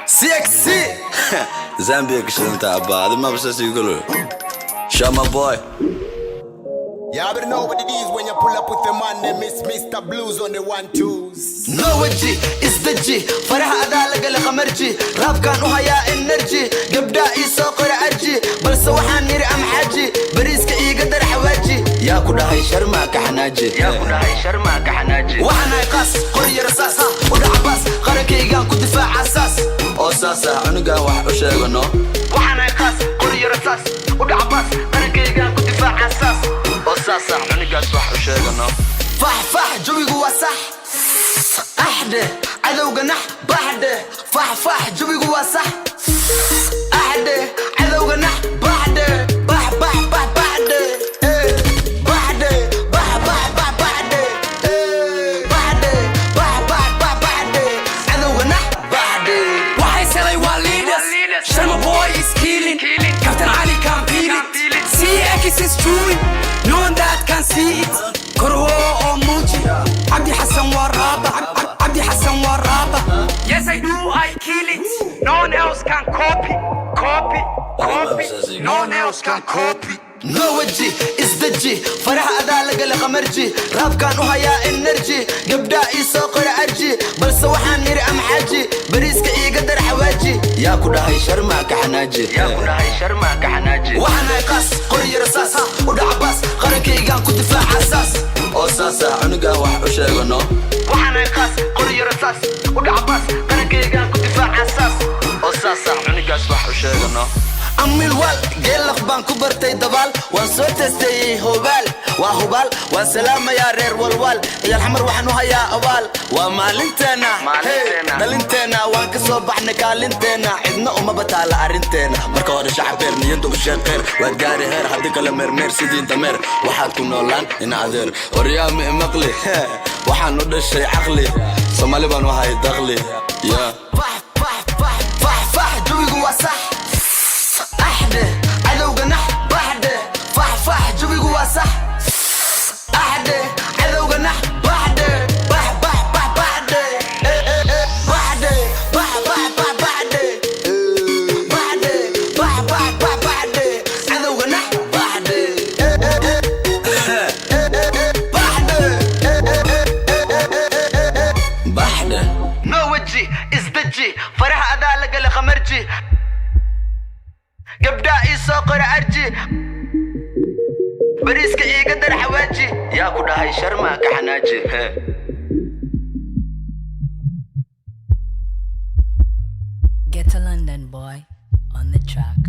CXC Zambia ka shidanta abba adi maba saas igu galo. Sharma Boy. You already know what it is when you pull up with the man, they miss Mr. Blues on the one twos. No weji isdeji, faraha adaa lagala khamarji, raabkaan u hayaa energy, gabdhaa ii soo qora arji, balse waxaan niri am xaji, bariiska iiga dar xawaaji. Yaa ku dhahay Sharma ka xanaaji? Waxaan ahay qaas, qoriyo rasaas ha u dhaca baas, qarankaygaan ku difaaca saas oo saas ah, cunugan wax u sheegano. Waxaan ahay qaas, qoriyo rasaas u dhaca baas, qarankaygaan ku difaaca saas oo saas ah, cunugaas wax u sheegano. Fax fax, jawigu waa sax, axdhe cadowga nax baxdhe. Fax fax, jawigu waa sax, axdhe cadowga nax baxdhe, bax bax bax baxdhe, eh, baxdhe, bax bax bax baxdhe, eh, baxdhe, bax bax bax baxdhe, cadowga nax baxdhe. Waxay selay waa leaders. Sharma Boy is killing. Captain Ali can feel it. CX is chewing. No one that can see it. Korwo oo muuji. Cabdi Xasan waa raaba. Cabdi Xasan waa raaba. Yes, I do, I kill it. No one else can copy. Copy. Copy. No one else can copy. No weji isdeji, faraha adaa lagala khamarji, raabkaan u hayaa energy, gabdhaa ii soo qora arji, balse waxaan niri am xaji, bariiska iiga dar xawaaji. Yaa ku dhahay Sharma ka xanaaji? Waxaan ahay qaas, qoriyo rasaas ha u dhaca baas, qarankaygaan ku difaaca saas oo saas ah, cunugan wax u sheegano. Waxaan ahay qaas, qoriyo rasaas u dhaca baas, qarankaygaan ku difaaca saas oo saas ah, cunugaas wax u sheegano. Amilwal geellaq baan ku bartay dabaal, waan soo testeeyey, hobaal waa hubaal. Waan salaamayaa reer Walwaal, Ciyaal Xamar waxaan u hayaa abaal. Waa maalinteenna, dhalinteenna, waan ka soo baxnay kaalinteenna, cidna uma bataala arrinteenna. Marka hore shacbeer niyadda u sheeqeer, waad gaari heer, haddii kale meermeer sidii dameer waxaad ku noolaan in adeer. Waryaama imaqli, waxaan u dhashay caqli, Soomaali baan u hay daqli, yeah. Fax fax, jawigu waa sax, axdhe cadowga nax baxdhe. Fax fax, jawigu waa sax, axdhe cadowga nax baxdhe, bax bax bax baxdhe, baxdhe, bax bax bax baxdhe, baxdhe, bax bax bax baxdhe, cadowga nax baxdhe, baxdhe, baxdhe. No weji isdeji, faraha adaa lagala khamarji, gabdhaa ii soo qora arji, bariiska iiga dar xawaaji. Yaa ku dhahay Sharma ka xanaaji? He. Get to London boy on the track.